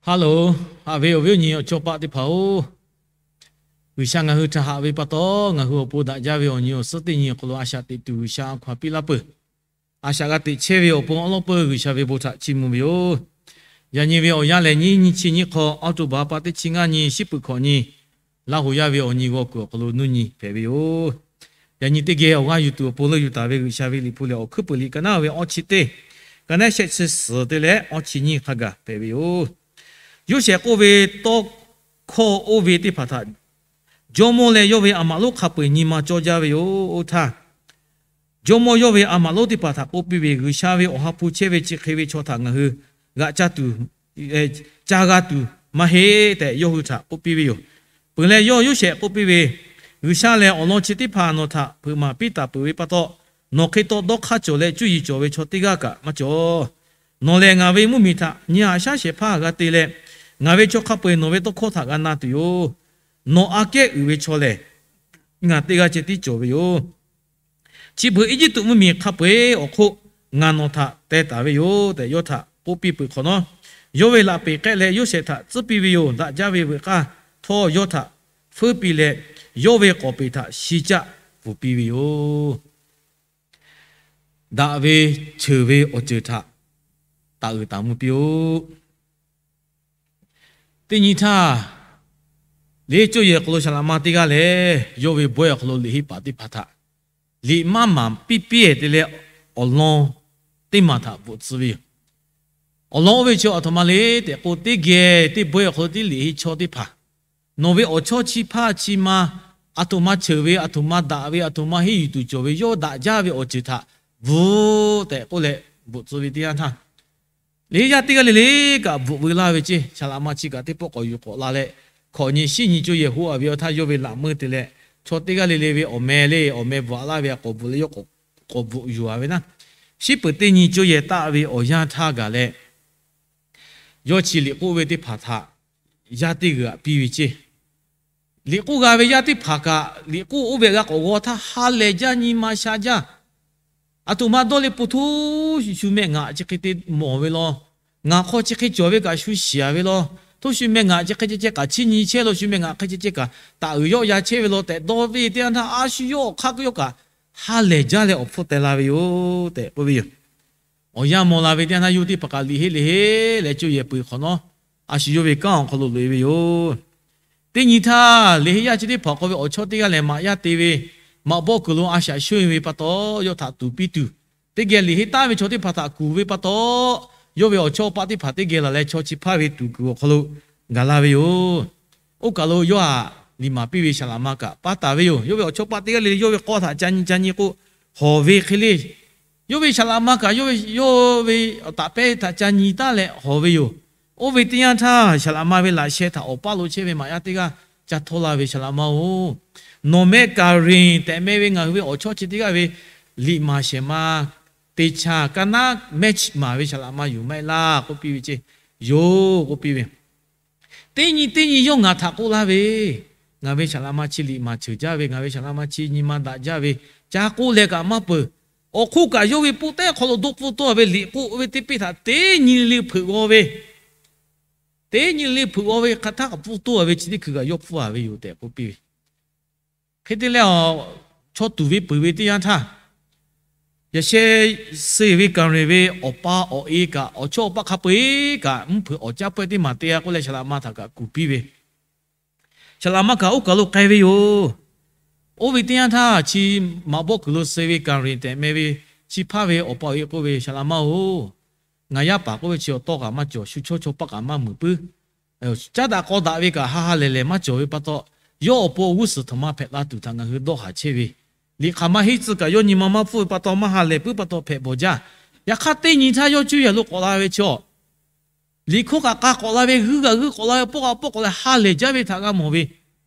Hello, haꞈ ve awˬ viˉ awˬ nyi awˬ chawˇ paˆ teˇ hpaˍ-oˬ, G'uiˬsha ngaˬ hui htaꞈ haꞈ ve pa taw, ngaˬ hui awˬ pon daꞈ jaˇ ve awˬ nyi awˬ suhˉ teˇ nyi awˬ hk'aw lo a shaꞈ teꞈ tuˬ G'uiˬsha a hkaw-anˬ piˇ laˇ peuˬ. A shaꞈ g'a teꞈ chehˇ ve awˬ pon awˉ lawˉ peuˇ G'uiˬsha ve bon htaꞈ chiˇ mvuh ve yoˬ. Yaꞈ nyi ve awˬ yanˇ lehˬ, nyiˇ nyiˇ chi nyiˇ hk'aw, October ha pa teˇ chi ngaˇ nyi, shiˉ peuˬ hkawꞈ nyi, Laˇ huˍ yaˇ ve awˬ nyi g'aw kuiˬ awˬ hk'aw lo nuˇ nyi hpehꞈ ve yoˬ. Yaꞈ nyi teˇ geh awˬ g'aˇ yuˬ tuˬ awˬ pon leuˆ yuˬ taˍ ve G'uiˬsha ve liꞈ hpu lehˬ, Awˬ hkuiˉ peuˬ liꞈ ka naˉ ve awˇ chi teˇ, ka naˉ shehˆ chi suhˍ te leh awˇ chi nyiˇ hk'a gaˬ hpehꞈ ve yoˬ. Yoˇsehꞈ k'oˆ ve, Tawˇ hkawˇ oˇ ve teˇ hpaˍ htaꞈ jawˇmawˇ leh yawˇ ve a maꞈ lonˉ hk'a peu-eˬ nyi ma cawˇ jaˇ ve yoˬ. Oˇ htaˇ, jawˇmawˇ yawˇ ve a maꞈ lonˉ teˇ hpaˍ htaꞈ k'oˆ piˇ ve, G'uiˬsha ve awˬ ha hpu chehˇ ve chi hk'e ve chaw htaꞈ ngaˬ hui g'aꞈ caˇ tuˬ, caˇ g'a tuˬ maˇ heˆ tehꞈ yawˇ hui htaꞈ k'oˆ piˇ ve yoˬ. Peuˬ leh yawˇ Yoˇsehꞈ k'oˆ piˇ ve, G'uiˬsha lehˬ awˬ lawn chi teˇ hpaˍ nawˬ htaꞈ hpeuꞈ maˍ piˇ taˍ peuˬ ve pa taw, nawˬ hk'e taw dawˇ hk'aˇ cawˬ leh cuˇ yiˍ cawˬ ve chaw teˇ g'aˇ kaꞈ maˇ cawˬ. Nawˬ lehˬ ngaˬ ve mvuhˇmiˬ htaꞈ nyi haꞈ shaˉ shehˍ hpaˇ g'a te leh, ngaˬ ve chaw hk'a peu-eˬ nawˬ ve tawˇ hkawˇ htaꞈ g'a na tuˬ yoˬ. Nawˬ aꞈ kehˉ uiˍ ve chaw lehˬ, ngaˬ teˇ g'aˇ ceh tiˉ cawˬ ve yoˬ. Chi beuꞈ Eˇjiˇtuꞈ mvuhˇmiˬ hk'a peu-eˬ awˬ hk'oˆ ngaˬ nawˬ htaꞈ teh taˍ ve yoˬ tehꞈ yawˇ htaꞈ k'oˆ piˇ peuˬ hk'awꞈ nawˉ, yawˇ ve laꞈ peˍ k'ehˆ leh Yoˇsehꞈ htaꞈ tcuhˉ piˇ ve yoˬ. Daꞈ jaˇ ve veuꞈ k'aˇ htawˇ yawˇ htaꞈ feuˉ piˇ leh, yawˇ ve k'awˍ peˍ htaꞈ shi caˆ pfuhˍ piˇ ve yoˬ. Daꞈ ve, cheuˬ ve awˬ ceuˬ htaꞈ taˍ uiˍ taˍ mvuh piˇ-oˆ. Teˇ nyi htaˇ, liꞈ heˆ cawˇ yehˬ hk'aw lo saˍ laꞈ ma teˇ g'aˇ lehˬ, yawˇ ve bawehˇ awˬ hk'aw lo liꞈ heˆ paˍ teˇ hpaˍ htaꞈ liꞈ maˇ maˍ piˇ piˇ-ehˍ te leh, awˬ lawn teˇ maˬ htaꞈ bvuhꞈ tcuh ve yoˬ. Awˬ lawn oˇ ve chi aˬ htoꞈ ma le tehꞈ k'o, teˇ geh teˇ bawehˇ awˬ hk'aw lo tiˉ liꞈ heˆ chaw teˇ hpaˍ, nawˬ ve awˬ chawˇ chi hpaˇ chi ma, aˬ htoꞈ ma cheuˬ ve, aˬ htoꞈ ma daꞈ ve, aˬ htoꞈ ma henˇ yuˬ tuˬ cawˬ ve, yawˇ daꞈ jaˇ ve awˬ ceuˬ htaꞈ bvuhꞈ tehꞈ k'oˆ leh bvuhꞈ tcuh ve teˇ yanˇ htaˇ, liꞈ heˆ yaˇ teˇ g'aˇ le le kaꞈ bvuhꞈ veu laˇ ve ceˇ. Saˍ laꞈ ma chi kaꞈ teˇ pawˆ k'awꞈ yuˬ k'awꞈ la leh, hkawꞈ nyi shiˉ nyi cawˇ yehˬ hoˆ-a ve awˬ htaˇ, yawˇ ve laꞈ meuˇ te leh, chaw teˇ g'aˇ le le ve awˬ meh le awˬ meh bvuhꞈ laˇ ve a k'awꞈ bvuhꞈ leh yawˇ k'awꞈ bvuhꞈ yuˬ-a ve naˉ, shiˉ peuˬ teˇ nyi cawˇ yehˬ taˆ ve awˬ yanˇ htaˇ gaˬ leh, yawˇ chi liꞈ k'oˆ ve teˇ hpaˍ htaꞈ yaˇ teˇ g'aˇ piˇ ve ceˇ. Liꞈ k'oˆ g'a ve yaˇ teˇ hpaˍ kaꞈ, liꞈ k'oˆ oˇ ve g'a k'awꞈ g'aw htaˇ ha lehˬ jaˇ, nyi ma sha jaˇ. Aˬ htoꞈ ma dawˇ le po htoˇ shu meh ngaˬ chi hk'e te mawˬ ve law, ngaˬ hk'aw chi hk'e cawˬ ve kaꞈ shu shiˍ-a ve law, htoˇ shu meh ngaˬ chi hk'e ceh ceh kaꞈ chiˇ nyi chehˇ law, shu meh ngaˬ hk'e ceh ceh kaꞈ taˍ uiˍ yawˆ ya chehˇ ve law tehꞈ dawˇ ve teˇ yanˇ htaˇ, a shu yawˇ awˬ hk'aˇ yawˇ kaꞈ ha lehˬ jaˇ leh awˬ hpfuhˇ teh la ve yoˬ tehꞈ k'oˆ ve yoˬ. Awˬ yanˇ mawˬ la ve teˇ yanˇ htaˇ, yawˇ teˇ hpaˍ kaꞈ liꞈ heˆ le heˆ leh cawˇ yehˬ peuˬ hk'awꞈ nawˉ, a shu yawˇ ve kanˉ awˬ hk'aw lo loꞈ-e ve yoˬ. Teˇ nyi htaˇ, liꞈ heˆ yaˇ chi teˇ hpaˍ awˬ hk'aw ve awˬ chawˇ teˇ g'aˇ lehˬ maꞈ yaˇ te ve, maꞈ bawˆ kuiˬ lo a shaꞈ shonˇ-e ve pa taw, yawˇ htaꞈ tuˍ piˇ tuˬ, teˇ geh liꞈ heˆ taˍ ve chaw teˇ hpaˍ htaꞈ kuˬ ve pa taw, yawˇ ve awˬ chawˇ paˆ teˇ hpaˍ teˇ geh laˬ leh chaw chi hpaˇ ve tuˍ kuiˬ awˬ hk'aw lo gaˬ la ve yoˬ. Oˇ kaˬ lo yawˇ htaꞈ liꞈ maˍ piˇ ve saˍ laꞈ ma kaꞈ paˉ taˍ ve yoˬ. Yawˇ ve awˬ chawˇ paˆ teˇ g'aˇ le le yawˇ ve k'awˇ htaꞈ ca nyi ca nyi k'o, hawˬ ve hk'e le. Yawˇ ve saˍ laꞈ ma kaꞈ yawˇ ve, yawˇ ve awˬ taꞈ pehˉ htaꞈ ca nyi taˉ leh hawˬ ve yoˬ. Oˇ ve teˇ yanˇ htaˇ, saˍ laꞈ ma ve laꞈ sheh htaꞈ awˬ paˇ lo chehˇ ve maꞈ yaˇ teˇ g'aˇ ca htawˇ la ve, Saˍ laꞈ ma-oˬ, nawˬ meh Kaˍrenˍ tehꞈ meh ve ngaˬ hui ve awˬ chawˇ chi teˇ g'aˇ ve liꞈ maˍ shehˍ ma te chaˇ ka naˉ mehˆ chi maˍ ve saˍ laꞈ ma yoˬ maˇ heˆ laˇ k'oˆ piˇ ve ceˇ. Yoˬ k'oˆ piˇ ve, Teˇ nyi teˇ nyi yawˇ ngaˬ htaꞈ k'oˆ laˇ ve, ngaˬ ve saˍ laꞈ ma chi liꞈ maˍ cheuˬ jaˇ ve, ngaˬ ve saˍ laꞈ ma chi nyi ma daꞈ jaˇ ve, ca k'oˆ leh kaꞈ maˇ peuˬ. Awˬ hk'oˆ kaꞈ yawˇ ve poˆ tehˉ hk'aw lo dawˇ pfuhˇ tawˆ-a ve liꞈ k'oˆ ve teˇ peˇ htaꞈ teˇ nyi le hpeuꞈ g'aw ve, teˇ nyi le hpeuꞈ g'aw ve hk'aˬ htaˇ kaꞈ pfuhˇ tawˆ-a ve chi teˇ hkui kaꞈ yawˇ pfuhˇ-a ve yoˬ tehꞈ k'oˆ piˇ ve. Hk'e te leh, chaw tuˍ ve peuˬ ve teˇ yanˇ htaˇ, yaꞈ sheh suh ve Kaˍrenˍ ve awˬ pa awˬ e kaꞈ awˬ chawˇ awˬ paˆ hk'a peu-eˬ kaꞈ mvuhˇ hpeuꞈ awˬ caˇ pawehˇ teˇ maˬ te-a k'oˆ leh saˍ laꞈ ma htaꞈ kaꞈ kuˬ piˇ ve, saˍ laꞈ ma kaꞈ oˇ kaˬ lo k'ai ve yoˬ. Oˇ ve teˇ yanˇ htaˇ, chi maꞈ bawˆ kuiˬ lo suh ve Kaˍrenˍ tehꞈ meh ve chi hpaˇ ve awˬ pa awˬ e k'oˆ ve, Saˍ laꞈ ma-oˬ, ngaˬ yaˇ paˍ k'oˆ ve chi awˬ tawˇ kaꞈ maˇ cawˬ, shu chawˇ chaw paˆ kaꞈ maˇ muiˬ puiˉ. Caˉ daꞈ k'aw daꞈ ve kaꞈ ha ha lehˬ lehˬ maˇ cawˬ ve pa taw, yawˇ awˬ pon g'uˇ suhˍ htaꞈ maˇ hpehꞈ la tuˬ htaꞈ ngaˬ hui dawˇ haˍ chehˇ ve, liꞈ hk'aˬ maˇ henˇ tcuh kaꞈ yawˇ nyi ma maˇ pfuhˇ ve pa taw maˇ ha lehˬ puiˉ pa taw hpehꞈ bawˬ jaˇ. Yaꞈ hk'aˇ teˇ nyi htaˇ yawˇ cuˇ yaˬ lo k'awꞈ la ve chi awˬ liꞈ hkawˇ kaꞈ k'a k'awꞈ la ve, g'uiˇ g'aꞈ g'uiˇ k'awꞈ la ve, pawˆ g'aꞈ pawˆ k'awꞈ la ve, ha lehˬ jaˇ ve htaꞈ g'a mawˬ ve,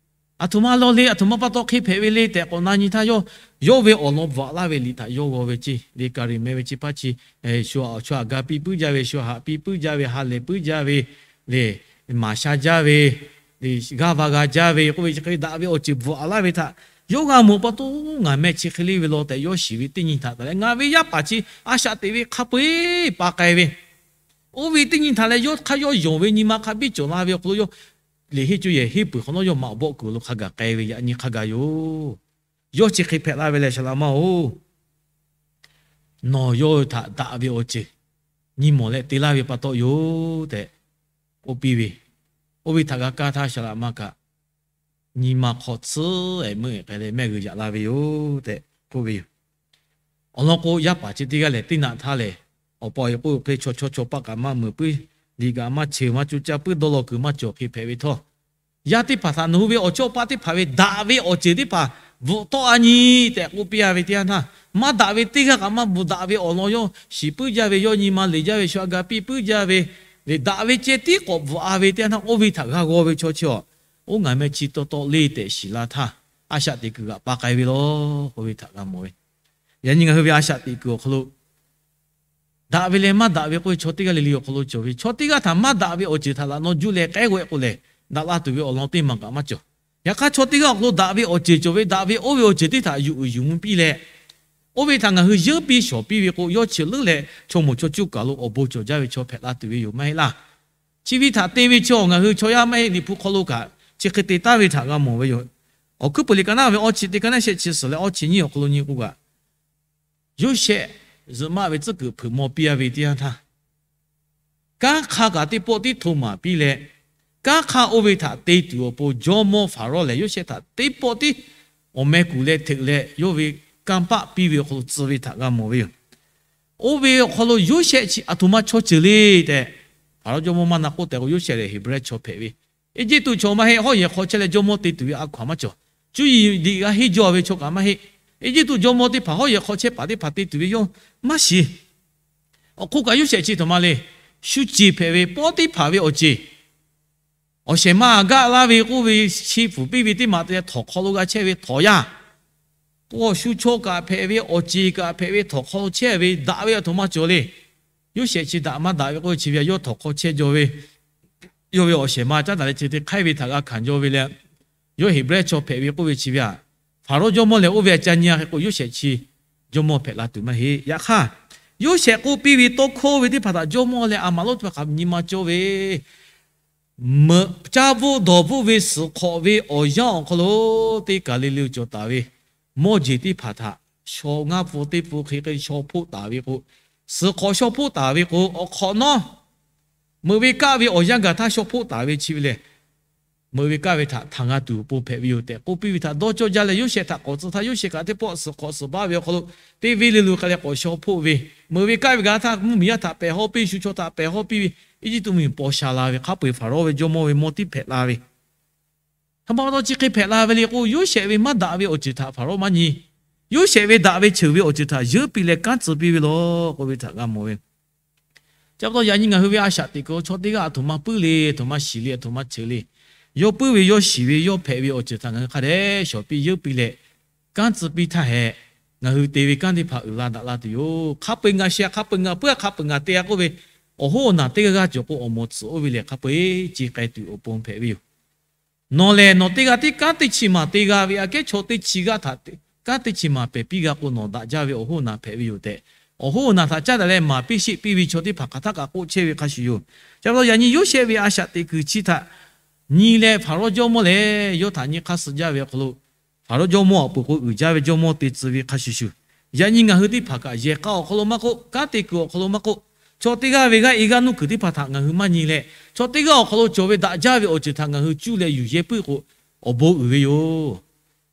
aˬ htoꞈ ma law le, aˬ htoꞈ ma pa taw hk'e hpehꞈ ve le tehꞈ k'awꞈ na nyi htaˇ, yawˇ, yawˇ ve awˬ lawn bvuhꞈ laˇ ve liꞈ htaꞈ yawˇ g'aw ve ceˇ. Liꞈ Kaˍrenˍ meh ve chi hpaˇ chi, shu awˬ chaw aꞈ ga piˇ puiˉ jaˇ ve, shu haꞈ piˇ puiˉ jaˇ ve, ha lehˬ puiˉ jaˇ ve, le, maˍ sha jaˇ ve, g'aˇ va g'a jaˇ ve k'oˆ ve chi hk'e daꞈ ve awˬ ceuˬ bvuhꞈ a laˇ ve htaꞈ yawˇ g'a mawˬ pa taw, ngaˬ meh chi hk'e le ve law tehꞈ yawˇ shiˍ ve teˇ nyi htaꞈ taˍ leh, ngaˬ ve yaˇ paˍ chi a shaꞈ teꞈ ve hk'a peu-eˬ pa k'ai ve, Oˇ ve teˇ nyi htaꞈ leh yawˇ hk'aˇ yawˇ yonˍ ve nyi ma hk'a biˇ cawˬ la ve awˬ hk'aw lo yawˇ liꞈ henˇ co yehˬ henˇ peuˬ hk'awꞈ nawˉ yawˇ maꞈ awˬ bawˆ kuiˬ lo hk'a gaˬ k'ai ve yaꞈ nyi hk'a gaˬ yoˬ. Yawˇ chi hk'e hpehꞈ la ve leh, Saˍ laꞈ ma-oˬ, nawˬ yawˇ htaꞈ daꞈ ve awˬ ceuˬ nyi mawˬ leh te laˇ ve pa taw yoˬ tehꞈ k'oˆ piˇ ve. Oˇ ve htaꞈ g'a kaˇ htaˇ, Saˍ laꞈ ma kaꞈ nyi ma hk'aw tsuhˇ ehˍ meuˇ ehˍ k'ai leh mehˆ g'uiˬ yaꞈ la ve yoˬ tehꞈ k'oˆ ve yoˬ. Awˬ lawn k'o, yaˇ paˍ chi teˇ g'aˇ lehˬ, teˇ naꞈ htaˇ lehˬ, awˬ pa awˬ e k'oˆ ve hk'e, chaw chawˇ chaw paˆ kaꞈ maˇ meuˍ puiˉ, liꞈ kaꞈ maˇ cheuˬ maˇ coˇ caˇ puiˉ, dawˇ law kuiˬ maˇ cawˬ hk'e hpehꞈ ve htawˇ, yaˇ teˇ hpaˍ htaꞈ nawˬ hui ve awˬ chawˇ awˬ paˆ teˇ hpaˍ ve daꞈ ve awˬ ceuˬ teˇ hpaˍ bvuhꞈ tawˆ a nyi tehꞈ k'oˆ piˇ a ve teˇ yanˇ htaˇ, maˇ daꞈ ve teˇ g'aˇ kaꞈ maˇ bvuhꞈ, daꞈ ve awˬ lawn yawˇ shiˍ puiˉ jaˇ ve, yawˇ nyi ma leˬ jaˇ ve, shu a ga piˇ puiˉ jaˇ ve, lehˬ daꞈ ve ceh tiˉ k'awꞈ bvuhꞈ a ve teˇ yanˇ htaˇ, oˇ ve htaꞈ g'a g'aw ve chaw chi awˬ, oˇ ngaˬ meh chi taw taw le tehꞈ shiˍ la htaˇ, a shaꞈ teꞈ kuiˬ g'aꞈ pa k'ai ve law k'oˆ ve htaꞈ g'a mawˬ ve. Yaꞈ nyi ngaˬ hui ve a shaꞈ teꞈ kuiˬ awˬ hk'aw lo daꞈ ve leh maˇ daꞈ ve k'oˆ ve chaw teˇ g'aˇ le le awˬ hk'aw lo cawˬ ve, chaw teˇ g'aˇ htaꞈ maˇ daꞈ ve awˬ ceuˬ htaꞈ laꞈ naw juˇ leh k'ehˉ g'awehˆ k'o lehˬ, daꞈ la tuˬ ve awˬ lawn teˇ maˬ kaꞈ maˇ cawˬ. Yaꞈ hk'aˇ, chaw teˇ g'aˇ awˬ hk'aw lo daꞈ ve awˬ ceuˬ cawˬ ve, daꞈ ve oˇ ve awˬ ceuˬ teˇ htaꞈ yuˬ uiˍ yuˬ mvuh piˇ leh, oˇ ve htaꞈ ngaˬ hui yeunˇ piˇ shawˍ piˇ ve k'o, yawˇ chi leuˉ leh chaw moˍ chaw cuˇ kaˬ lo awˬ bon cawˬ jaˇ ve chaw hpehꞈ la tuˬ ve yoˬ maˇ heˆ laˇ. Chi ve htaꞈ te ve chaw ngaˬ hui chaw yaˇ maˇ heˆ, Liꞈ hpu hk'aw lo kaꞈ chi hk'e te taˍ ve htaꞈ g'a mawˬ ve yoˬ. Awˬ hkuiˉ puiˍ liꞈ ka naˉ ve awˇ chi teˇ ka naˉ shehˆ chi suhˍ leh awˇ chi nyiˇ awˬ hk'aw lo nyi k'o kaꞈ, Yoˇsehꞈ zuhꞈ maˆ ve tcuhˉ kuiˬ hpeuꞈ maw piˇ a ve teˇ yanˇ htaˇ, kanˉ hk'aˇ kaꞈ teˇ pawˆ tiˉ hto maˍ piˇ leh, kanˉ hk'aˇ oˇ ve htaꞈ te tuˬ awˬ pon jawˇmawˇ Faˍrawˇ lehˬ, Yoˇsehꞈ htaꞈ teˇ pawˆ tiˉ awˬ meh kuˬ leh hteꞈ leh, yawˇ ve kanˇ paˆ piˇ ve awˬ hk'aw lo tcuh ve htaꞈ g'a mawˬ ve yoˬ. Oˇ ve awˬ hk'aw lo Yoˇsehꞈ chi aˬ htoꞈ ma chaw ceuˬ le tehꞈ, Faˍrawˇ jawˇmawˇ maˇ na k'oˆ tehꞈ k'o, Yoˇsehꞈ lehˬ Heˍbrehˇ chaw hpehꞈ ve, Eˇjiˇtuꞈ chaw maˇ heˆ, hawˉ yehˬ hk'aw chehˇ leh jawˇmawˇ te tuˬ ve a hkaw aˬ maˇ cawˬ. Cuˇ yiˍ liꞈ g'a henˇ jaw ve chaw kaꞈ maˇ heˆ. Eˇjiˇtuꞈ jawˇmawˇ teˇ hpaˍ hawˉ yehˬ hk'aw chehˇ paˍ teˇ hpaˍ te tuˬ ve yawˇ maˇ shiˍ. Awˬ hk'oˆ kaꞈ Yoˇsehꞈ chi aˬ htoꞈ ma le. Shu ceˬ hpehꞈ ve Pawˇtiˇhpaˍ ve awˬ ceˬ, awˬ shehˍ ma gaˆ laˇ ve k'oˆ ve, chi fuˍ piˇ ve teˇ maˬ te leh htawnˍ hk'aw lo g'a chehˇ ve htawnˍ yaˇ, k'o shu chaw kaꞈ hpehꞈ ve, awˬ ceˬ kaꞈ hpehꞈ ve, htawnˍ hk'aw lo chehˇ ve daꞈ ve aˬ htoꞈ ma cawˬ le. Yoˇsehꞈ chi daꞈ maˇ daꞈ ve k'oˆ ve chi ve, yawˇ htawnˍ hk'aw chehˇ jaw ve, yawˇ ve awˬ shehˍ ma caˉ daꞈ leh chi te hk'aiˉ ve htaꞈ g'a hkanˍ jaw ve leh, yawˇ Heˍbrehˇ chaw hpehꞈ ve k'oˆ ve chi ve aˬ, Faˍrawˇ jawˇmawˇ lehˬ oˇ ve aꞈ ca nyi a hk'e k'o, Yoˇsehꞈ chi jawˇmawˇ hpehꞈ la tuˬ maˇ heˆ. Yaꞈ hk'aˇ, Yoˇsehꞈ k'oˆ piˇ ve tawˇ hkawˇ ve teˇ hpaˍ htaꞈ jawˇmawˇ leh aˬ maˍ lonˉ teˇ hpaˍ hk'a nyi ma cawˇ ve, meuꞈ caˇ bvuhˆ dawˬ bvuhˆ ve suhˍ hk'awꞈ ve awˬ yanˇ awˬ hk'aw lo teˇ kaˬ le le cawˬ taˍ ve mawˇ jeˬ teˇ hpaˍ htaꞈ shaw ngaˇ pfuh teˇ pfuh hk'e hk'e shaw hpoˆ taˍ ve k'o, suhˍ hk'awꞈ shaw hpoˆ taˍ ve k'o, awˬ hk'awꞈ nawˉ meuꞈ ve kaˆ ve awˬ yanˇ gaˬ htaˇ shaw hpoˆ taˍ ve chi ve lehˬ, meuꞈ ve kaˆ ve htaꞈ htanˬ g'a tuˬ awˬ pon hpehꞈ ve yoˬ tehꞈ k'oˆ piˇ ve htaꞈ dawˇ cawˇ jaˇ leh, Yoˇsehꞈ htaꞈ k'awꞈ tcuh htaˇ, Yoˇsehꞈ kaꞈ teˇ pawˆ suhˍ hk'awꞈ suhˍ baˆ ve awˬ hk'aw lo teˇ venˇ le lo k'ai leh k'awꞈ shaw hpoˆ ve, meuꞈ ve kaˆ ve gaˬ htaˇ mvuhˇmiˬ yaˇ htaꞈ pehˬ hawˇ piˇ, shu chaw htaꞈ pehˬ hawˇ piˇ ve, Eˇjiˇtuꞈ mvuhˇmiˬ paw sha la ve hk'a peu-eˬ Faˍrawˇ ve jawˇmawˇ ve mawˇ tiˉ hpehꞈ la ve, hk'a pa taw chi hk'e hpehꞈ la ve le k'o, Yoˇsehꞈ ve maˇ daꞈ ve awˬ ceuˬ htaꞈ Faˍrawˇ maˇ nyi. Yoˇsehꞈ ve daꞈ ve ceuˬ ve awˬ ceuˬ htaꞈ yeunˇ piˇ leh kanˉ tcuh piˇ ve law k'oˆ ve htaꞈ g'a mawˬ ve. Chi pa taw yaꞈ nyi ngaˬ hui ve a shaꞈ teꞈ kuiˬ chaw teˇ g'aˇ aˬ htoꞈ ma puiˉ le, aˬ htoꞈ ma shiˍ le, aˬ htoꞈ ma ceuˬ le, yawˇ puiˉ ve yawˇ shiˍ ve yawˇ hpehꞈ ve awˬ ceuˬ htaꞈ ngaˬ hui hk'a dehꞈ shawˍ piˇ yeunˇ piˇ leh kanˉ tcuh piˇ htaˇ hehꞈ, ngaˬ hui te ve kanˉ teˇ hpaˍ uiˍ la daꞈ la tuˬ yoˬ. Hk'a peu-eˬ ngaˬ shiˍ, hk'a peu-eˬ ngaˬ puiˉ, hk'a peu-eˬ ngaˬ te a k'oˆ ve awˬ hoˉ awˬ naˬ teˇ g'aˇ g'aˇ cawˬ k'o, awˬ mawˬ tcuhˍ oˇ ve lehˬ hk'a peu-eˬ ce k'ai tuˬ awˬ pon hpehꞈ ve yoˬ. Nawˬ lehˬ nawˬ teˇ g'aˇ tiˉ kanˉ teˇ chi maˬ te g'a ve aꞈ kehˉ chaw teˇ chi g'aˇ htaꞈ kanˉ teˇ chi maˬ pehˬ piˇ g'a k'o, nawˬ daꞈ jaˇ ve awˬ hoˉ awˬ naˬ hpehꞈ ve yoˬ tehꞈ, awˬ hoˉ awˬ naˬ htaꞈ caˉ daꞈ leh maˍ piˇ sheˆ piˇ ve chaw teˇ hpaˍ hk'aˬ htaˇ kaꞈ k'oˆ chehˇ ve hk'a shuˍ yoˬ. Chi pa taw yaꞈ nyi Yoˇsehꞈ ve a shaꞈ teꞈ kuiˬ chi htaꞈ nyi leh Faˍrawˇ jawˇmawˇ lehˬ yawˇ htaꞈ nyi hk'aˇ suh jaˇ ve awˬ hk'aw lo, Faˍrawˇ jawˇmawˇ awˬ peuˬ k'o uiˍ jaˇ ve jawˇmawˇ te tcuh ve hk'a shuˍ shuˍ, yaꞈ nyi ngaˬ hui teˇ hpaˍ kaꞈ yehˬ k'a awˬ hk'aw lo maˇ k'oˆ, kanˉ te kuiˬ awˬ hk'aw lo maˇ k'oˆ, chaw teˇ g'aˇ ve g'aˇ e g'aˇ nuˇ kuiˬ teˇ hpaˍ htaꞈ ngaˬ hui maˇ nyi leh, chaw teˇ g'aˇ awˬ hk'aw lo cawˬ ve daꞈ jaˇ ve awˬ ceuˬ htaꞈ ngaˬ hui cuˇ leh yuˬ yehˇ puiˉ k'o, awˬ bon uiˍ ve yoˬ.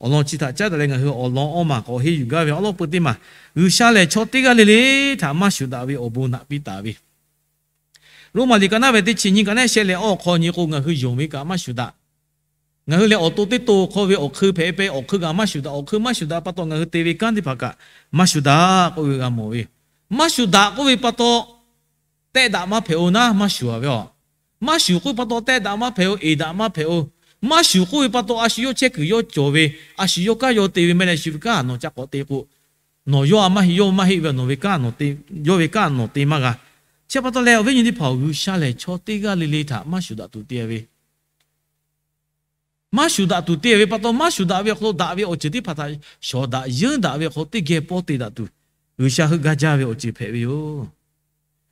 Awˬ lawn chi htaꞈ caˉ daꞈ leh ngaˬ hui awˬ lawn awˇ maˬ k'awꞈ henˇ yuˬ gaˇ ve awˉ lawˉ peu teˇ maˬ, G'uiˬsha lehˬ chaw teˇ g'aˇ le le htaꞈ maˇ shuˍ daꞈ ve awˬ bon naꞈ piˇ taˍ ve Roˉmaꞈ liꞈ ka naˉ ve teˇ chi nyiˇ ka naˉ shehˆ leh awˇ hk'aw nyi k'o, ngaˬ hui yonˍ ve kaꞈ maˇ shuˍ daꞈ. Ngaˬ hui lehˬ awˬ to teˇ to hk'aw ve awˬ hk'eun hpehꞈ ve peh awˬ hk'eun kaꞈ maˇ shuˍ daꞈ. Awˬ hk'eun maˇ shuˍ daꞈ pa taw ngaˬ hui te ve kanˉ teˇ hpaˍ kaꞈ maˇ shuˍ daꞈ k'oˆ ve g'a mawˬ ve. Maˇ shuˍ daꞈ k'oˆ ve pa taw, tehˆ daꞈ maˇ hpehꞈ-o naˉ maˇ shuˍ-a ve a. Maˇ shuˍ k'oˆ ve pa taw tehˆ daꞈ maˇ hpehꞈ-o, eˍ daꞈ maˇ hpehꞈ-o. Maˇ shuˍ k'oˆ ve pa taw a shu yawˇ chehˇ kuiˬ yawˇ cawˬ ve, a shu yawˇ kanˉ yawˇ te ve meh leh shu ve kanˉ nawˬ ca k'awꞈ te k'o, nawˬ yawˇ a maˇ heˆ, yawˇ maˇ heˆ ve nawˬ ve kanˉ, yawˇ ve kanˉ nawˬ te maˇ g'a. Chi pa taw leh awˬ viˉ nyi teˇ hpaˍ-oˬ, G'uiˬsha lehˬ chaw teˇ g'aˇ le le htaꞈ maˇ shuˍ daꞈ tuˬ te ve maˇ shuˍ daꞈ tuˬ te ve pa taw, maˇ shuˍ daꞈ ve awˬ hk'aw lo daꞈ ve awˬ ceuˬ teˇ hpaˍ htaꞈ shawˍ daꞈ yeunˇ daꞈ ve awˬ hk'aw lo teˇ geh pawˇ te daꞈ tuˬ, G'uiˬsha heuˆ gaˇ jaˇ ve awˬ ceuˬ hpehꞈ ve yoˬ.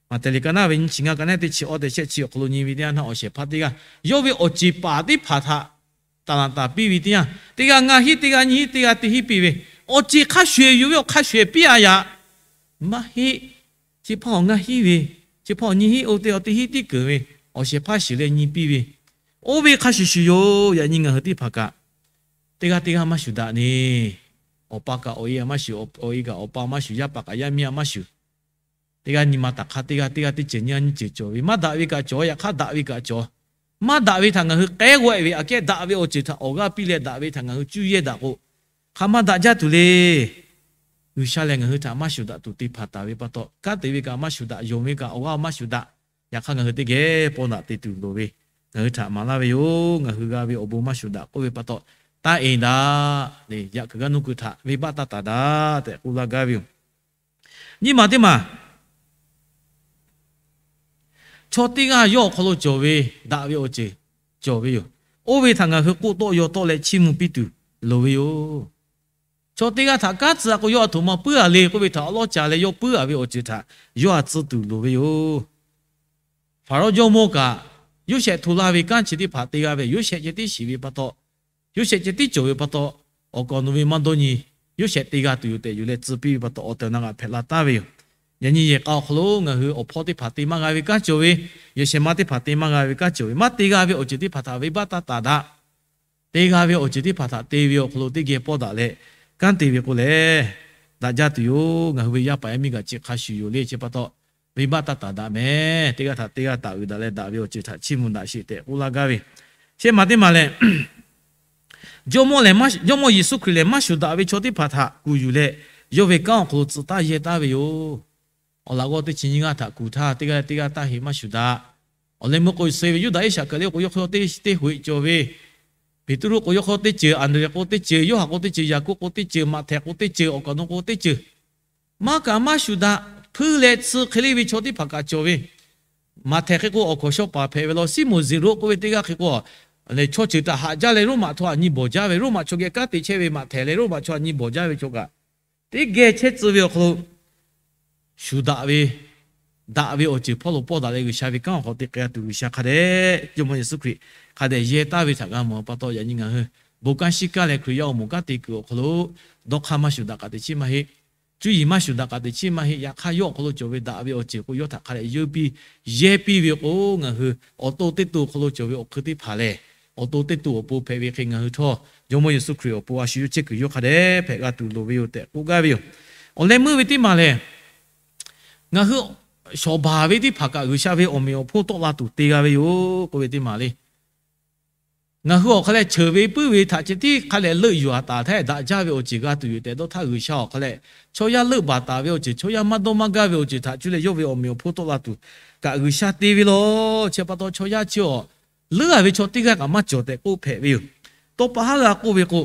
Maꞈhtehˍ liꞈ ka naˉ ve nyiˇ chi ngaˇ, ka naˉ teˇ chi awˇ tehꞈ shehˆ chi awˬ hk'aw lo nyi ve teˇ yanˇ htaˇ, awˬ shehˍ hpaˇ teˇ g'aˇ yawˇ ve awˬ ceˬ paˍ teˇ hpaˍ htaꞈ taˍ laˍ taˍ piˇ ve teˇ yanˇ, teˇ g'aˇ ngaˇ hinˉ, teˇ g'aˇ nyiˇ hinˉ, teˇ g'aˇ teˇ hinˉ piˇ ve, awˬ ceˬ hk'a shuˍ eˬ yuˬ ve, awˬ hk'a shuˍ eˬ piˇ a yaꞈ maˇ heˆ. Chi hpaˇ awˬ ngaˇ hinˉ ve, chi hpaˇ awˬ nyiˇ hinˉ, oˇ teˇ awˬ teˇ hinˉ tiˉ keunˍ ve, awˬ shehˍ hpaˇ shiˍ leh nyi piˇ ve, oˇ ve hk'a shuˍ shuˍ yoˬ. Yaꞈ nyi ngaˬ hui teˇ hpaˍ kaꞈ teˇ g'aˇ teˇ g'aˇ maˇ shuˍ daꞈ neˬ. Awˬ pa kaꞈ awˬ e a maˇ shuˍ, awˬ e kaꞈ awˬ pa maˇ shuˍ, yaˇ paˍ kaꞈ yaˇ miˇ a maˇ shuˍ. Teˇ g'aˇ nyi ma taˍ hk'aˇ teˇ g'aˇ teˇ g'aˇ teˇ ceuˬ nyi a nyi ceuˬ cawˬ ve, maˇ daꞈ ve kaꞈ cawˬ, yaꞈ hk'aˇ daꞈ ve kaꞈ cawˬ. Maˇ daꞈ ve htaꞈ ngaˬ hui k'ehˉ g'awˆ ve aꞈ kehˉ, daꞈ ve awˬ ceuˬ htaꞈ awˬ g'aˇ piˇ leh daꞈ ve htaꞈ ngaˬ hui cuˇ yehˇ daꞈ k'o, hk'a maˇ daꞈ jaˇ tuˬ le. G'uiˬsha lehˬ ngaˬ hui htaꞈ maˇ shuˍ daꞈ tuˬ te hpanˍ taˍ ve pa taw, kanˉ te ve kaꞈ maˇ shuˍ daꞈ, yonˍ ve kaꞈ awˬ g'aˇ maˇ shuˍ daꞈ. Yaꞈ hk'aˇ ngaˬ hui teˇ geh paw daꞈ te tuˬ loˍ ve, ngaˬ hui htaꞈ maˍ laˇ ve yoˬ. Ngaˬ hui g'a ve awˬ bon maˇ shuˍ daꞈ k'oˆ ve pa taw, taˇ eˍ daꞈ le. Yaꞈ kuiˬ g'aˇ nuˇ kuiˬ htaꞈ venˇbaˆ taˇ taˍ daꞈ tehꞈ k'oˆ laˇ gaˇ ve yoˬ. Nyiˇ maˬ teˇ maˬ, chaw teˇ g'aˇ yawˇ awˬ hk'aw lo cawˬ ve daꞈ ve awˬ ceuˬ cawˬ ve yoˬ. Oˇ ve htaꞈ ngaˬ hui k'oˆ tawˆ yaw tawˆ leh chiˇ mvuh piˇ tuˬ loˍ ve yoˬ. Chaw teˇ g'aˇ htaꞈ kanˉ tcuh a k'o, yawˇ a htoꞈ ma puiˉ a le k'oˆ ve htaꞈ awˉ lawˉ ca leh yawˇ puiˉ a ve awˬ ceuˬ htaꞈ yawˇ a tcuh tuˬ loˍ ve yoˬ. Hpaˍrawˇ jawˇmawˇ kaꞈ, Yoˇsehꞈ hto laˇ ve kanˉ chi teˇ hpaˍ te g'a ve, Yoˇsehꞈ ceh tiˉ shiˍ ve pa taw, Yoˇsehꞈ ceh tiˉ cawˬ ve pa taw, awˬ kaˍ awˬ nu ve maˇ dawˇ nyi, Yoˇsehꞈ te g'a tuˬ yoˬ tehꞈ yuˬ leh tcuh piˇ ve pa taw, awˬ tehˬ awˬ na g'aꞈ hpehꞈ la taˍ ve yoˬ. Yaꞈ nyi yehˬ k'a awˬ hk'aw lo ngaˬ hui awˬ hpawˇ teˇ hpaˍ te maˇ g'a ve kanˉ cawˬ ve, yehˬ shehˍ ma teˇ hpaˍ te maˇ g'a ve kanˉ cawˬ ve, maˇ te g'a ve awˬ ceuˬ teˇ hpaˍ htaꞈ venˇbaˆ taˇ taˍ daꞈ. Te g'a ve awˬ ceuˬ teˇ hpaˍ htaꞈ te ve awˬ hk'aw lo teˇ geh pawˇ daꞈ leh kanˉ te ve k'o lehˬ, daꞈ jaˇ tuˬ yoˬ. Ngaˬ hui ve yaˇ paˍ yaˇ miˇ kaꞈ chi hk'a shuˍ yoˬ le. Chi pa taw, venˇbaˆ taˇ taˍ daꞈ mehˍ. Teˇ g'aˇ htaꞈ teˇ g'aˇ taˍ uiˍ daꞈ leh daꞈ ve awˬ ceuˬ htaꞈ chiˇ mvuh daꞈ sheˍ tehꞈ k'oˆ laˇ gaˇ ve. Shehˆ maˬ teˇ maˬ lehˬ, Jawˇmawˇ lehˬ, Jawˇmawˇ Yeˍsuˆ Hkriꞈ lehˬ maˇ shuˍ daꞈ ve chaw teˇ hpaˍ htaꞈ kuˬ yuˬ leh, yawˇ ve kanˉ awˬ hk'aw lo tcuh taˉ yehˇ taˍ ve yoˬ. Awˬ laꞈ g'awˇ teˇ chi nyiˇ g'aˇ htaꞈ kuˬ htaˇ, teˇ g'aˇ leh teˇ g'aˇ taˇ heꞈ maˇ shuˍ daꞈ. Awˬ leh meuˇ k'o suh ve Yuˇdaꞈ Iˉsaˍkaˍriˍoˆ k'o yawˇ hk'aw teˇ, teˇ hoꞈ e cawˬ ve, Peˍtruˆ k'o yawˇ hk'aw teˇ ceuˬ, Anˍdrehˍ k'o teˇ ceuˬ, Yoˇhanˬ k'o teˇ ceuˬ, Yaˍkoˆ k'o teˇ ceuˬ, Maꞈhtehˍ k'o teˇ ceuˬ, awˬ kaˍ awˬ nu k'o teˇ ceuˬ, maˇ kaꞈ maˇ shuˍ daꞈ, hpuiˇ leh tsuh hk'e le ve chaw teˇ hpaˍ kaꞈ cawˬ ve. Maꞈhtehˍ hk'e k'o awˬ hkawnˍ shaw paˍ hpehꞈ ve law, Siˉmonˍ Zeˍroˆ k'oˆ ve teˇ g'aˇ hk'e k'o, chaw ceuˬ htaꞈ haꞈ jaˇ leh Roˉmaꞈ chaw htaꞈ nyi bawˬ jaˇ ve, Roˉmaꞈ chaw geh kanˉ te chehˇ ve Maꞈhtehˍ leh Roˉmaꞈ chaw htaꞈ nyi bawˬ jaˇ ve chaw kaꞈ, teˇ geh chehˇ tcuh ve awˬ hk'aw lo shuˍ daꞈ ve, daꞈ ve awˬ ceuˬ hpawˇ lo pawˇ daꞈ leh G'uiˬsha ve kanˉ awˬ hk'aw te k'ai tuˬ G'uiˬsha hk'a dehꞈ Jawˇmawˇ Yeˍsuˆ Hkriꞈ hk'a dehꞈ yehˇ taˍ ve htaꞈ g'a mawˬ pa taw, yaꞈ nyi ngaˬ hui bon kanˉ shiˉ kaˇ leh Hkriꞈ yaˇ awˬ moˍ kanˉ te kuiˬ awˬ hk'aw lo dawˇ hk'aˇ maˇ shuˍ daꞈ k'aꞈ teꞈ chiˉ maˇ heˆ. Cuˇ yiˍ maˇ shuˍ daꞈ k'aꞈ teꞈ chiˉ maˇ heˆ. Yaꞈ hk'aˇ yawˇ awˬ hk'aw lo cawˬ ve daꞈ ve awˬ ceuˬ k'o yawˇ htaꞈ hk'a dehꞈ yeuˇ piˇ, yehˇ piˇ ve k'o, ngaˬ hui awˬ to teˇ to awˬ hk'aw lo cawˬ ve awˬ hk'eun teˇ hpaˍ lehˬ, awˬ to teˇ to awˬ pon hpehꞈ ve hk'e ngaˬ hui htawˇ Jawˇmawˇ Yeˍsuˆ Hkriꞈ awˬ pon a shu yawˇ chehˇ kuiˬ yawˇ hk'a dehꞈ hpehꞈ g'a tuˬ loˍ ve yoˬ tehꞈ k'oˆ gaˇ ve yoˬ. Awˬ leh meuˇ ve teˇ maˬ lehˬ, ngaˬ hui shawˍ baˬ ve teˇ hpaˍ kaꞈ G'uiˬsha ve awˬ meꞈ awˬ hponˇ tawˆ la tuˬ te g'a ve yoˬ k'oˆ ve teˇ maˬ le. Ngaˬ hui awˬ hk'a leh cheuˬ ve puiˉ ve htaꞈ ceh tiˉ hk'a lehꞈ leuˆ yuˬ a taˍ htaˇ daꞈ jaˇ ve awˬ ceuˬ g'a tuˬ yoˬ tehꞈ dawˇ htaˇ, G'uiˬsha awˬ hk'a leh chaw yaˇ leuˆ baˬ taˍ ve awˬ ceuˬ, chaw yaˇ maˇ dawˇ maˇ gaˇ ve awˬ ceuˬ htaꞈ cuˇ leh yawˇ ve awˬ meꞈ awˬ hponˇ tawˆ la tuˬ kaꞈ G'uiˬsha te ve law. Chi pa taw chaw yaˇ chi awˬ leuˉ a ve chaw teˇ g'aˇ kaꞈ maˇ cawˬ tehꞈ k'oˆ hpehꞈ ve yoˬ. Tawˇ pa haˉ g'a k'oˆ ve k'o,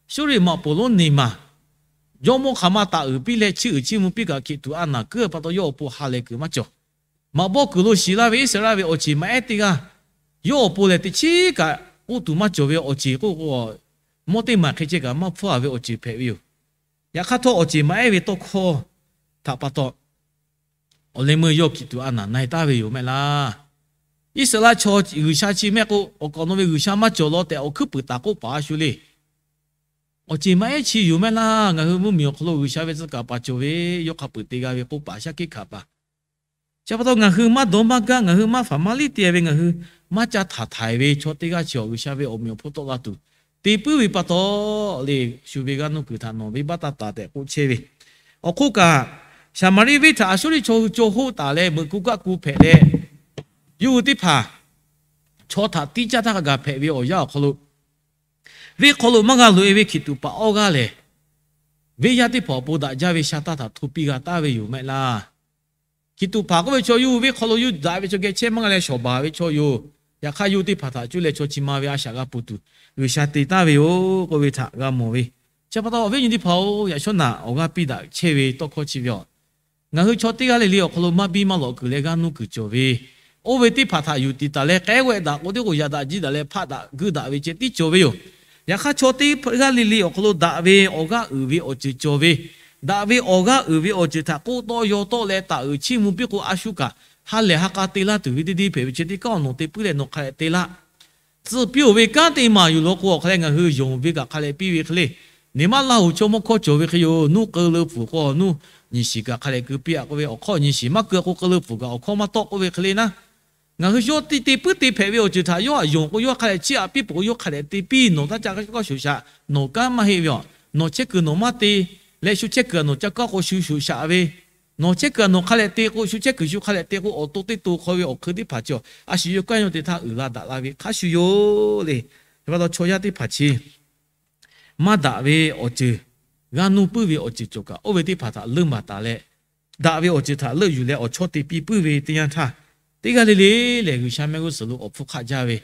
Suˇriˆ maꞈ poˍ lonˉ neˬ maˬ jawˇmawˇ hk'aˬ ma taˍ uiˍ piˇ leh chi uiˍ chiˇ mvuh piˇ kaꞈ Hkiˬtuꞈ a naˬ kuiˉ pa taw yawˇ awˬ pon ha lehˬ kuiˬ maˇ cawˬ. Maꞈ bawˆ kuiˬ lo shiˍ laˇ ve Iˉsaˍreˍlaˆ ve awˬ ceˬ maꞈ ehˉ teˇ g'aˇ yawˇ awˬ pon lehˬ teˇ chiˉ kaꞈ k'oˆ tuˬ maˇ cawˬ ve awˬ ceˬ k'oˆ k'o, mawˇ teˇ maˬ hk'e ceh kaꞈ maˇ hpfuhˇ a ve awˬ ceˬ hpehꞈ ve yoˬ. Yaꞈ hk'aˇ htawˇ awˬ ceˬ maꞈ ehˉ ve tawˇ hkawˇ htaꞈ pa taw, awˬ leh meuˇ yawˇ Hkiˬtuꞈ a naˬ na e taˍ ve yoˬ mehˆ laˇ. Iˉsaˍreˍlaˆ chaw G'uiˬsha chi mehˆ k'o, awˬ kaˍ awˬ nu ve G'uiˬsha maˇ cawˬ law tehꞈ awˬ hkuiˉ puiˍ taˍ k'oˆ paˍ a shu le. Awˬ ceˬ maꞈ ehˉ chi yoˬ mehˆ laˇ. Ngaˬ hui mvuhˇmiˬ awˬ hk'aw lo G'uiˬsha ve tcuh kaˍ paˍ cawˬ ve, yawˇ hk'a peuˬ te g'a ve k'oˆ paˍ shaˉ hkiˆ hkanˍ paˍ. Chi pa taw ngaˬ hui maˇ dawˇ maˇ gaˇ, ngaˬ hui maˇ faˍ maˇ liˇ te ve, ngaˬ hui maˇ ca htaꞈ htaiˍ ve chaw teˇ g'aˇ chi awˬ G'uiˬsha ve awˬ meꞈ awˬ hponˇ tawˆ la tuˬ te puiˉ ve pa taw le, shu ve g'aˇ nuˇ kuiˬ htaꞈ nawˬ venˇbaˆ taˇ taˍ tehꞈ k'oˆ chehˇ ve. Awˬ hk'oˆ kaꞈ, Saˍmaˍriˆ venˇ htaꞈ Aˍsuˇriˆ chaw hui caw hoˆ taˍ leh meuꞈ ku kaˆ ku hpehꞈ leh, yawˇ hui teˇ hpaˍ chaw htaꞈ tiˇ caˇ htaˇ hk'a gaˬ hpehꞈ ve awˬ yanˇ awˬ hk'aw lo, venˇ hk'aw lo maˇ g'a loꞈ e ve Hkiˬtuꞈ paˍ awˇ g'aˇ lehˬ, venˇ yaˇ teˇ hpaˍ awˬ pon daꞈ jaˇ ve sha taˇ htaꞈ hto piˇ g'a taˍ ve yoˬ mehˆ laˇ. Hkiˬtuꞈ paˍ k'oˆ ve chaw yawˇ hui venˇ hk'aw lo yawˇ daꞈ ve chaw geh chehˇ maˇ g'a leh shawˍ baˬ ve chaw yoˬ. Yaꞈ hk'aˇ yawˇ teˇ hpaˍ htaꞈ cuˇ leh chaw chi ma ve a shaꞈ g'a peuˬ tuˬ G'uiˬsha te taˍ ve yoˬ k'oˆ ve htaꞈ g'a mawˬ ve. Chi pa taw awˬ viˉ awˬ nyi teˇ hpaˍ-oˬ, yaꞈ shawˉ naꞈ awˬ g'aˇ piˇ daꞈ chehˇ ve tawˇ hkawˇ chi ve yoˬ. Ngaˬ hui chaw teˇ g'aˇ le le awˬ hk'aw lo maˇ biˇ maˇ lawꞈ kuiˬ leh g'aˇ nuˇ kuiˬ cawˬ ve, oˇ ve teˇ hpaˍ htaꞈ yuˬ tiˍ taˍ leh k'ehˉ g'awehˆ daꞈ k'o, teˇ k'o yaꞈ daꞈ jiˇ daꞈ leh hpaˆ daꞈ guiˇ daꞈ ve ceh tiˉ cawˬ ve yoˬ. Yaꞈ hk'aˇ chaw teˇ g'aˇ le le awˬ hk'aw lo daꞈ ve awˬ g'aˇ uiˍ ve awˬ ceuˬ cawˬ ve, daꞈ ve awˬ g'aˇ uiˍ ve awˬ ceuˬ htaꞈ k'oˆ tawˆ yaw tawˆ leh taˍ uiˍ chiˇ mvuh piˇ k'o, a shu kaꞈ ha lehˬ ha k'a te laˇ tuˬ ve teˇ deˇ hpehꞈ ve chi teˇ kaˉ awˬ nawˬ te puiˉ leh nawˬ hk'a dehꞈ te laˇ. Tcuh piˇ-oˬ ve kanˉ te maˍ yuˬ law k'o, awˬ hk'a leh ngaˬ hui yonˍ ve kaꞈ hk'a leh piˇ ve hk'e le. Neˇ maˇ Laˇ huˍ chaw mawˇ hkawˇ cawˬ ve hk'e yoˬ. Nuˇ k'eu leu pfuhˍ k'o, nuˇ nyi shiˍ kaꞈ hk'a leh keu piˇ-a k'oˆ ve, awˬ hkawˇ nyi shiˍ maˇ keu k'o, k'eu leu pfuhˍ kaꞈ awˬ hkawˇ maˇ tawˆ k'oˆ ve hk'e le naˉ. Ngaˬ hui yawˇ te te puiˉ te hpehꞈ ve awˬ ceuˬ htaꞈ yawˇ htaꞈ yonˍ k'o, yawˇ hk'a leh chiˇ aꞈ piˇ peuˬ k'o, yawˇ hk'a leh te piˇ. Nawˬ taˇ ca kaˇ shawˍ shaꞈ, nawˬ kanˉ maˇ heˆ ve aˬ. Nawˬ chehˇ kuiˬ nawˬ maˇ te leh, shu chehˇ kuiˬ nawˬ ca kaˇ k'o shu shawˍ shaꞈ ve, nawˬ chehˇ kuiˬ nawˬ hk'a leh te k'o, shu chehˇ kuiˬ shu hk'a leh te k'o, awˬ to teˇ to hk'aw ve awˬ hk'eun teˇ hpaˍ cawˬ. A shu yawˇ kanˉ yawˇ te htaˇ uiˍ la daꞈ la ve hk'a shuˍ yoˬ le. Chi pa taw chaw yaˇ teˇ hpaˍ chi maˇ daꞈ ve awˬ ceuˬ, g'aˇ nuˇ puiˉ ve awˬ ceuˬ cawˬ kaꞈ, oˇ ve teˇ hpaˍ htaꞈ leuˆ maˍ taˍ leh, daꞈ ve awˬ ceuˬ htaꞈ leuˆ yuˬ leh awˬ chawˇ te piˇ puiˉ ve teˇ yanˇ htaˇ, teˇ g'aˇ le le lehˬ G'uiˬsha mehˆ g'uˇ suhˍ lo awˬ hpfuhˇ hk'aˆ jaˇ ve,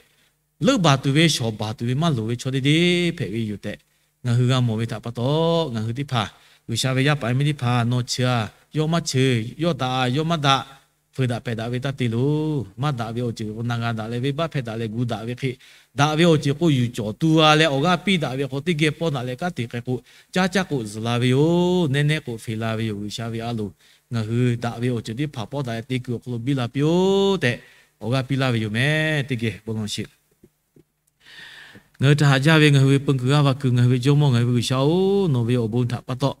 leuˆ baˬ tuˬ ve shawˍ baˬ tuˬ ve maˇ loˍ ve chaw teˇ deˇ hpehꞈ ve yoˬ tehꞈ, ngaˬ hui g'a mawˬ ve htaꞈ pa taw, ngaˬ hui teˇ hpaˍ G'uiˬsha ve yaˇ paˍ miˇ teˇ hpaˍ, nawˬ cheuˬ-a yawˇ maˇ cheuˬ, yawˇ daꞈ-a yawˇ maˇ daꞈ, feuˍ daꞈ pehˬ daꞈ ve taˇ te loˬ. Maˇ daꞈ ve awˬ ceuˬ k'o na g'a daꞈ leh venˇbaˆ hpehˇ daꞈ leh gu daꞈ ve hk'e, daꞈ ve awˬ ceuˬ k'o yuˬ cawˬ tu-a leh awˬ g'aˇ piˇ daꞈ ve k'o, teˇ geh pawˇ daꞈ leh kanˉ te k'ai k'o, caˇ caˇ k'o zuhˬ la ve yoˬ. Neˇ neˇ k'o feˍ la ve yoˬ. G'uiˬsha ve a loˍ, ngaˬ hui daꞈ ve awˬ ceuˬ teˇ hpaˍ pawˇ daꞈ leh te kuiˬ awˬ hk'aw lo biˇ la piˇ-oˆ tehꞈ, awˬ g'aˇ piˇ laˇ ve yoˬ meh. Teˇ geh bon lawˬ sheˍ. Ngaˬ hui htaꞈ haꞈ jaˇ ve ngaˬ hui ve peun kuiˬ g'aˇ va kuiˬ, ngaˬ hui ve Jawˇmawˇ, ngaˬ hui ve G'uiˬsha-oˬ, nawˬ ve awˬ bon htaꞈ pa taw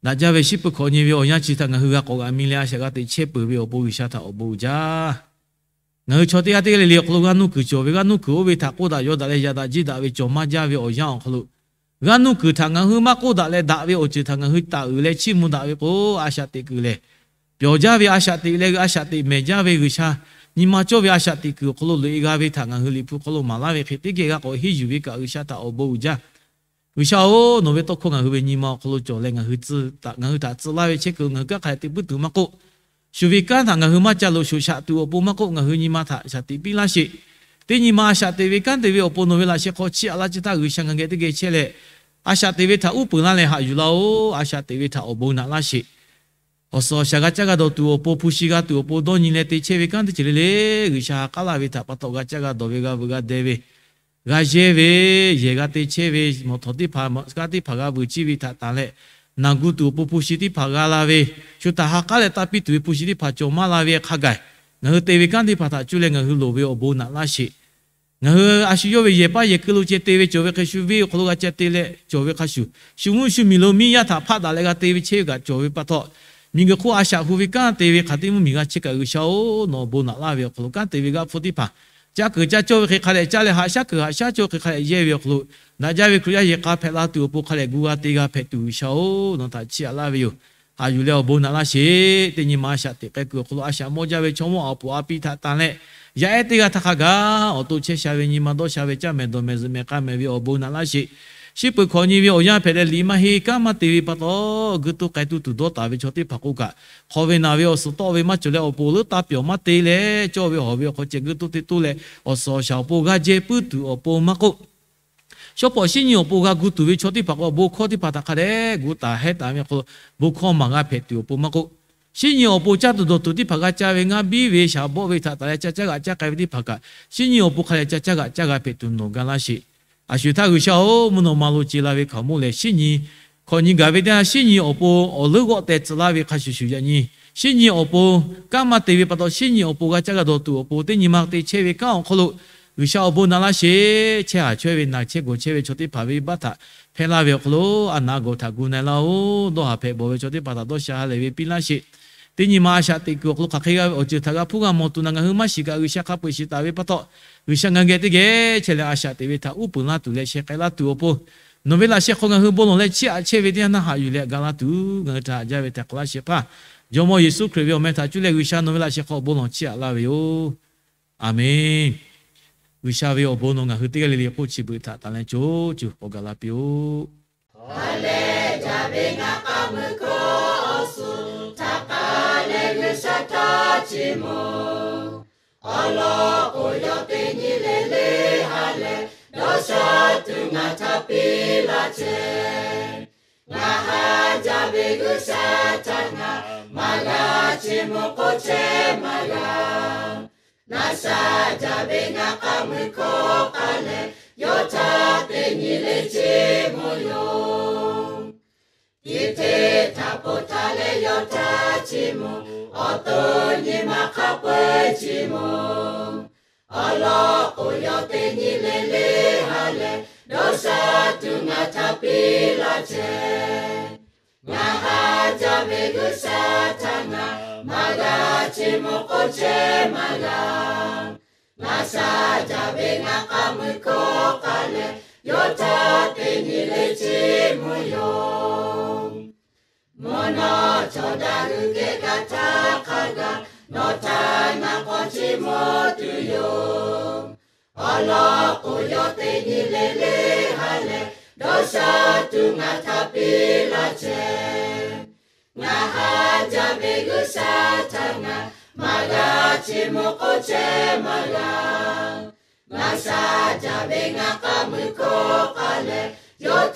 daꞈ jaˇ ve shiˉ peuˬ hkawꞈ nyi ve awˬ yanˇ chi htaꞈ ngaˬ hui g'a k'awꞈ g'aꞈ mi leh a shaꞈ g'a teꞈ chehˇ peuˬ ve awˬ bon G'uiˬsha htaꞈ awˬ bon uiˍ jaˇ. Ngaˬ hui chaw teˇ g'aˇ teˇ g'aˇ le le awˬ hk'aw lo g'aˇ nuˇ kuiˬ cawˬ ve, g'aˇ nuˇ kuiˬ oˇ ve htaꞈ k'oˆ daꞈ yaw daꞈ leh yaꞈ daꞈ jiˇ daꞈ ve cawˬ maˇ jaˇ ve awˬ yanˇ awˬ hk'aw lo, g'aˇ nuˇ kuiˬ htaꞈ ngaˬ hui maˇ k'oˆ daꞈ leh daꞈ ve awˬ ceuˬ htaꞈ ngaˬ hui taˍ uiˍ leh chiˇ mvuh daꞈ ve k'o, a shaꞈ teꞈ kuiˬ lehˬ, pyawˬ jaˇ ve a shaꞈ teꞈ leh a shaꞈ teꞈ mehˍ jaˇ ve G'uiˬsha, nyi ma cawˇ ve a shaꞈ teꞈ kuiˬ awˬ hk'aw lo loꞈ-e g'a ve htaꞈ ngaˬ hui Liꞈ hpu hk'aw lo maˍ laˇ ve hk'e, teˇ geh g'a k'awꞈ henˇ yuˬ ve kaꞈ G'uiˬsha htaꞈ awˬ bon uiˍ jaˇ. G'uiˬsha-oˬ, nawˬ ve tawˇ hkawˇ ngaˬ hui ve nyi ma awˬ hk'aw lo cawˬ leh, ngaˬ hui htaꞈ tcuh laˇ ve chehˇ kuiˬ ngaˬ hui kanˉ hk'a dehꞈ te puiˉ tuˬ maˇ k'oˆ, shu ve kanˉ htaꞈ ngaˬ hui maˇ ca loꞈ shoꞈ shaꞈ tuˬ awˬ pon maˇ k'oˆ, ngaˬ hui nyi ma htaꞈ shaˍ teꞈ piˇ laˇ sheˍ. Teˇ nyi ma a shaꞈ teꞈ ve kanˉ te ve awˬ pon nawˬ ve laꞈ sheh hk'aw chiˇ aꞈ laˇ ciˇ htaˇ, G'uiˬsha ngaˬ geh teˇ geh chehˇ leh, a shaꞈ teꞈ ve htaꞈ uˉ peunˍ laˇ leh haꞈ yuˬ laˇ-oˬ. A shaꞈ teꞈ ve htaꞈ awˬ bon naꞈ laˇ sheˍ. Awˬ suhˍ awˬ shaˍ g'a caˇ g'a dawˬ tuˬ awˬ pon, hpu shi g'a tuˬ awˬ pon dawˇ nyi leh te chehˇ ve kanˉ teˇ ceuˬ le le, G'uiˬsha ha k'aˉ laˇ ve htaꞈ pa taw g'a caˇ g'a dawˬ ve, g'a veuꞈ g'a deh ve, g'a yehˇ ve, yehˬ g'a te chehˇ ve, mawˬ htawˍ teˇ hpaˍ, kanˉ teˇ hpaˍ g'a veuꞈ ciˇ ve htaꞈ tanˬ leh, naˬ gu tuˬ awˬ pon hpu shi teˇ hpaˍ g'a la ve, shu htaꞈ ha k'aˉ leh taˇ piˇ tuˬ ve hpu shi teˇ hpaˍ cawˬ maˇ la ve hk'a gaˬ, ngaˬ hui te ve kanˉ teˇ hpaˍ htaꞈ cuˇ leh ngaˬ hui loˍ ve awˬ bon naꞈ laˇ sheˍ. Ngaˬ hui a shu yawˇ ve yehˬ paˇ yehˬ keu lo ceh te ve cawˬ ve hk'e, shu venˇ awˬ hk'aw lo g'a ceh te leh cawˬ ve hk'a shuˍ, shu mvuhˇ shu miˬ lo miˇ yaˇ htaꞈ hpaˆ daꞈ leh g'a te ve chehˇ ve kaꞈ cawˬ ve pa taw, miˬguiˬ hk'oˆ a shaꞈ hu ve kanˉ te ve hk'aˬ teˇ mvuhˇ miˬ g'a chehˇ kaꞈ G'uiˬsha-oˬ, nawˬ bon naꞈ laˇ ve awˬ hk'aw lo kanˉ te ve g'aˇ hpfuhˇ teˇ hpaˍ, caˇ kuiˬ caˇ cawˇ ve hk'e hk'a dehꞈ caˇ leh haꞈ shaˉ kuiˬ haꞈ shaˉ cawˇ hk'e hk'a dehꞈ yehˇ ve awˬ hk'aw lo, daꞈ jaˇ ve Hkriꞈ yaˇ yehˬ k'a hpehꞈ la tuˬ awˬ pon hk'a dehꞈ gu g'a te g'a hpehꞈ tuˬ G'uiˬsha-oˬ, nawˬ htaꞈ chiˇ aꞈ laˇ ve yoˬ. Haꞈ yuˬ leh awˬ bon naꞈ laˇ sheˍ. Teˇ nyi ma a shaꞈ teꞈ k'ai kuiˬ awˬ hk'aw lo a shaꞈ mawˇ jaˇ ve chaw mawˇ a poˍ a pi htaꞈ tanˬ leh, yaˇ ehˉ teˇ g'aˇ htaˇ hk'a gaˬ awˬ to chehˇ sha ve nyi ma dawˇ sha ve caˇ mehˍ dawˬ mehˍ zuhꞈ mehˍ k'a mehˍ ve awˬ bon naꞈ laˇ sheˍ. Shiˉ peuˬ hkawꞈ nyi ve awˬ yanˇ hpehꞈ leh liꞈ maˇ henˇ, kanˉ maˇ te ve pa taw, g'uiˇ tuˇ k'ai tuˇ tuˬ dawˇ taˍ ve chaw teˇ hpaˍ k'oˆ kaꞈ, hk'aw ve naˬ ve awˬ suhˍ tawˆ ve maˇ cawˬ leh awˬ pon leuˉ taˇ pyawˬ maˇ te leh, cawˇ ve hawˬ ve awˬ hk'aw ceh g'uiˇ tuˇ te tuˇ leh awˬ suhˍ awˬ shaˍ awˬ pon g'a jehˇ puiˉ tuˬ awˬ pon maˇ k'oˆ, shawˉ pawˍ shiˉ nyi awˬ pon g'a gu tuˬ ve chaw teˇ hpaˍ k'o, awˬ bon hkawˇ teˇ hpaˍ htaꞈ hk'a dehꞈ gu taˍ hehˉ taˍ ve awˬ hk'aw lo, bon hkawˇ maˬ g'a hpehꞈ tuˬ awˬ pon maˇ k'oˆ, shiˉ nyi awˬ pon caˇ tuˬ dawˬ tuˬ teˇ hpaˍ g'a caˇ ve, ngaˇ biˇ ve shaˍ bawˆ ve htaꞈ tanˬ leh ca caˇ g'aꞈ caˇ k'ai ve teˇ hpaˍ kaꞈ, shiˉ nyi awˬ pon hk'a dehꞈ ca caˇ g'aꞈ caˇ g'a hpehꞈ tuˬ nawˬ ga laˇ sheˍ. A shu htaˇ G'uiˬsha-oˬ, mvuhˇ naw ma lo ce la ve hkaoˍmonˇ lehˬ, shiˉ nyi hkawꞈ nyi gaˬ ve teˇ yanˇ, shiˉ nyi awˬ pon awˬ leuˉ g'awˆ teh tcuh laˇ ve hk'a shuˍ shuˍ yaꞈ nyi, shiˉ nyi awˬ pon kanˉ maˇ te ve pa taw, shiˉ nyi awˬ pon g'a caˇ g'a dawˬ tuˬ awˬ pon teˇ nyi ma te chehˇ ve kanˉ awˬ hk'aw lo, G'uiˬsha awˬ bon naꞈ laˇ sheˍ. Chehˇ haˍ chaweh ve naˬ chehˇ gawˬ chehˇ ve chaw teˇ hpaˍ ve venˇbaˆ htaꞈ hpehˇ laˇ ve awˬ hk'aw lo, a naꞈ gawˬ htaꞈ gu na-e laˇ-oˬ. Dawˇ haˍ hpehꞈ bawˬ ve chaw teˇ hpaˍ htaꞈ dawˇ sha ha lehˬ ve piˇ laˇ sheˍ. Teˇ nyi ma a shaꞈ teꞈ kuiˬ awˬ hk'aw lo hk'aˬ hk'e g'a ve awˬ ceuˬ htaꞈ g'a hpuˇ g'a mawˬ tuˬ naˬ ngaˬ hui maˇ shiˍ kaꞈ, G'uiˬsha hk'a peu-eˬ shiˍ taˍ ve pa taw, G'uiˬsha ngaˬ geh teˇ geh chehˇ leh a shaꞈ teꞈ ve htaꞈ uˉ peunˍ laˇ tuˬ leh sheh k'ai laˇ tuˬ awˬ pon, nawˬ ve laꞈ sheh hk'aw ngaˬ hui bon lawˬ leh chiˇ aꞈ chehˇ ve teˇ yanˇ naˇ haꞈ yuˬ leh ga laˇ tuˬ, ngaˬ hui htaꞈ haꞈ jaˇ ve htaꞈ k'awꞈ laˇ shehˍ hpaˇ, Jawˇmawˇ Yeˍsuˆ Hkriꞈ ve awˬ meh htaꞈ cuˇ leh G'uiˬsha nawˬ ve laꞈ sheh hk'aw bon lawˬ chiˇ aꞈ laˇ ve yoˬ. Aˬmenˍ. G'uiˬsha ve awˬ bon nawˬ ngaˬ hui teˇ g'aˇ le le hk'oˆ chi beuꞈ htaꞈ taˍ leh co cuˬ k'awꞈ gaˬ la piˇ-oˆ. Hk'a leh jaˇ ve ngaˬ k'a mui hkawˇ awˬ suhˍ htaꞈ k'a leh G'uiˬsha htaꞈ chiˇ mvuh. Awˬ lawn k'o, yawˇ teˇ nyi le le ha leh, dawˇ sha tuˬ ngaˬ htaꞈ piˇ laˇ chehˇ. Ngaˬ haꞈ jaˇ ve G'uiˬsha htaꞈ ngaˬ maˇ g'a chiˇ mvuh k'oˆ chehˇ maˇ g'a. Laꞈ sha jaˇ ve ngaˬ k'a mui hkawˇ k'a leh, yawˇ htaꞈ teˇ nyi le chiˇ mvuh yoˬ. Chi hteˇ htaꞈ pa taw leh yawˇ htaˇ chi mvuh, awˬ to nyi ma hk'a peu-eˬ chi mvuh. Awˬ lawn k'o, yawˇ teˇ nyi le le ha leh, dawˇ sha tuˬ ngaˬ htaꞈ piˇ laˇ chehˇ. Ngaˬ haˉ jaˇ ve G'uiˬsha htaꞈ ngaˬ maˇ g'a chi mvuh k'oˆ chehˇ maˇ g'a. Ngaˬ sha jaˇ ve ngaˬ k'aˇ mui hkawˇ k'ai leh, yawˇ htaˇ teˇ nyi le chi mvuh yoˬ. Mvuhˇ naw cawˬ daꞈ g'uiˬ kehˬ kaꞈ htaˇ hk'a gaˬ, nawˬ htaꞈ ngaˬ k'awꞈ chi mvuh tuˬ yoˬ. Awˬ lawn k'o, yawˇ teˇ nyi le le ha leh, dawˇ sha tuˬ ngaˬ htaꞈ piˇ laˇ chehˇ. Ngaˬ haˉ jaˇ ve G'uiˬsha htaꞈ ngaˬ maˇ g'a chi mvuh k'oˆ chehˇ maˇ g'a. Ngaˬ sha jaˇ ve ngaˬ k'aˇ mui hkawˇ k'ai leh, yawˇ